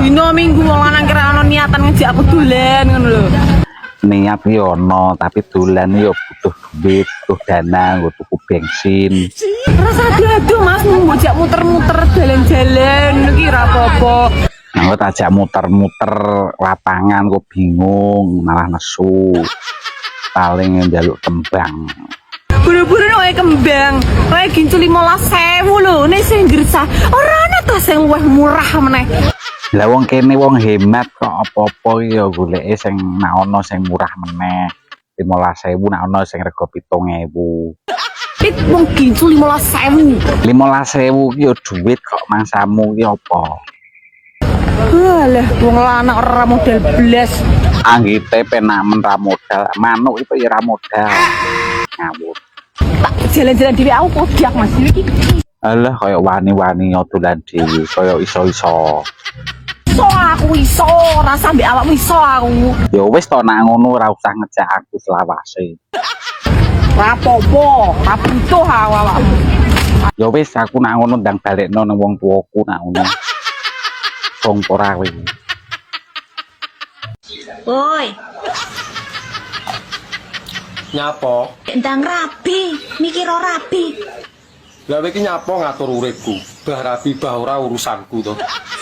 Dino minggu wong lanang kira ono niatan ngejak aku dolan ngono lho. Niat ki ono, tapi dolan yo butuh duit, butuh dana nggo tuku bensin. Rasa aduh Mas, mau ngejak muter-muter jalan-jalan iki ora apa-apa. Nah, tak ajak muter-muter lapangan kok bingung, malah nesu. Paling njaluk kembang. Buru-buru wae kembang, wae gincu 15.000 lho, nek sing gresah. Ora ana ta sing luwih murah meneh. Lah wong kene wong hemat kok, apa-apa iki ya goleke sing nak ono sing murah meneh. 15.000 nak ono sing rega 7.000. Pit wong gincu 15.000. 15.000 ki ya duit kok, mangsamu ki apa? Alah, wong lanang ora modal blas. Anggite penak men ra modal, manuk itu ya ra modal. Ngawur. Tak jalan-jalan dhewe aku kodiak Mas iki. Alah, kaya wani-wani dolan dhewe, kaya iso-iso. Iso aku iso, rasa mbek awakmu iso aku. Ya wis to, nak ngono ora usah ngejak aku selawase. Ora apa-apa, ora butuh aku awakmu. Ya wis, aku nak ngono ndang balekno nang wong tuaku nak ngono. Wong ora kowe. Woi, Nyapo? Ndang rabi, mikir rabi. Lah kowe iki nyapo ngatur uripku? Bah rabi bah ora urusanku to.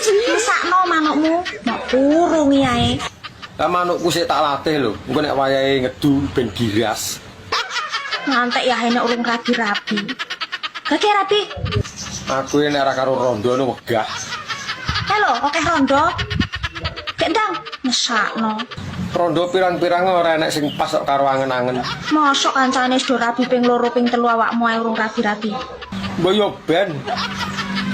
Mesakno manukmu, mbok kurungi ae. Lah manukku sik tak latih lho. Engko nek wayahe ngedu ben giras. Ngantek ya nek urung rabi-rabi. Gak rabi. Aku nek ora karo rondo no wegah. Halo, oke rondo. Gek ndang mesakno. Rondo pirang-pirang ora enek sing pas kok karo angen-angen. Mosok kancane wis do rabi ping loro ping telu, awakmu ae urung rabi-rabi. Mbok yo ben.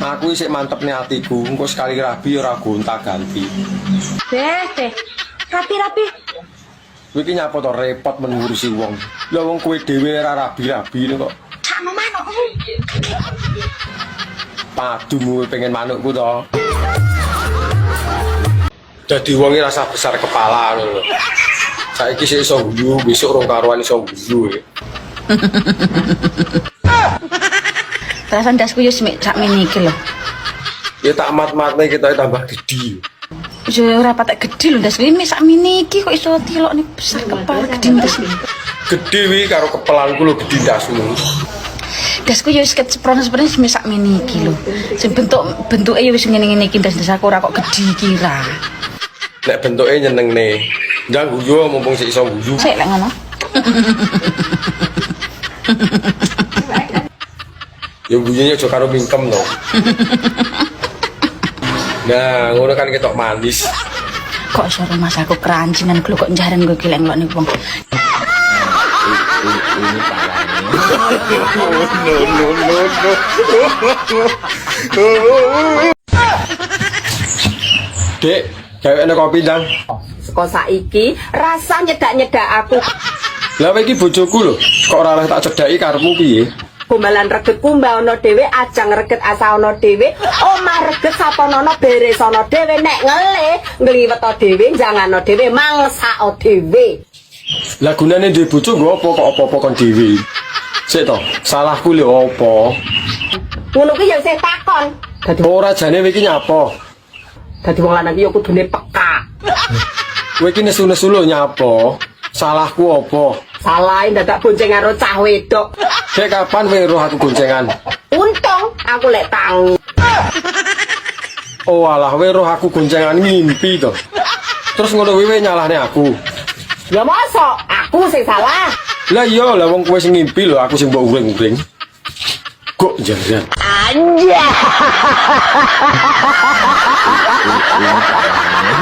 Aku isih mantep nih atiku, engko sekali rabi ora gonta-ganti. Beh, beh. Rabi-rabi. Kowe iki nyapa to repot men ngurusi wong. Lah wong kowe dhewe ora rabi-rabi kok. Sakno manukmu. Padu kowe pengen manukku to. Dadi wong iki rasa besar kepala ngono lho. Saiki sik iso guyu, besok rong karuan iso guyu. Ya. Perasaan ndasku yo sak mene iki lho. Ya tak mat-matne kita tambah gede. Yo ora patek gedhe lho ndasku, ini sak mene iki kok iso tilokne besar kepala gedhe ndas. Gede wi karo kepelanku lho gede ndasmu. Ndasku yo wis cepron-cepron wis sak mene iki lho. Sing bentuk bentuke yo wis ngene-ngene iki, ndas-ndas aku ora kok gedhe iki ra. Nek bentuke nyenengne. Ndang guyu mumpung sik iso guyu. Sik lek ngono. Ya guyune aja karo mingkem to. Nah, ngono kan ketok manis. Kok iso rumah aku kerancingan lho kok njaren kowe iki lek ngelokne wong. Ini parahnya. No no no no. Dek, gawekno kopi ndang. Saka saiki rasa nyedak-nyedak aku. Lah kowe iki bojoku lho, kok ora oleh tak cedhaki karepmu piye? Gombalan reget kumbah ana dhewe, ajang reget asa ana dhewe, omah reget saponono beresana dhewe, nek ngelih ngliweta dhewe, jangano dhewe, mangsao dhewe. Lah gunane duwe bojo nggo apa kok apa-apa kon dhewe? Sik to, salahku lho apa? Ngono kuwi ya isih takon. Dadi Ora jane kowe iki nyapa? Dadi wong lanang ki ya kudune peka. Kowe iki nesu-nesu lho nyapa? Salahku apa? Salahe dadak bonceng karo cah wedok. Dek kapan kowe roh aku goncengan? Untung aku lek tangi. Oh alah, kowe roh aku goncengan ngimpi to. Terus ngono kuwi kowe nyalahne aku. Ya mosok aku sing salah. Lah iya, lah wong kowe sing ngimpi lho, aku sing mbok uring-uring. Kok jaran. Anjay. Ini parahnya.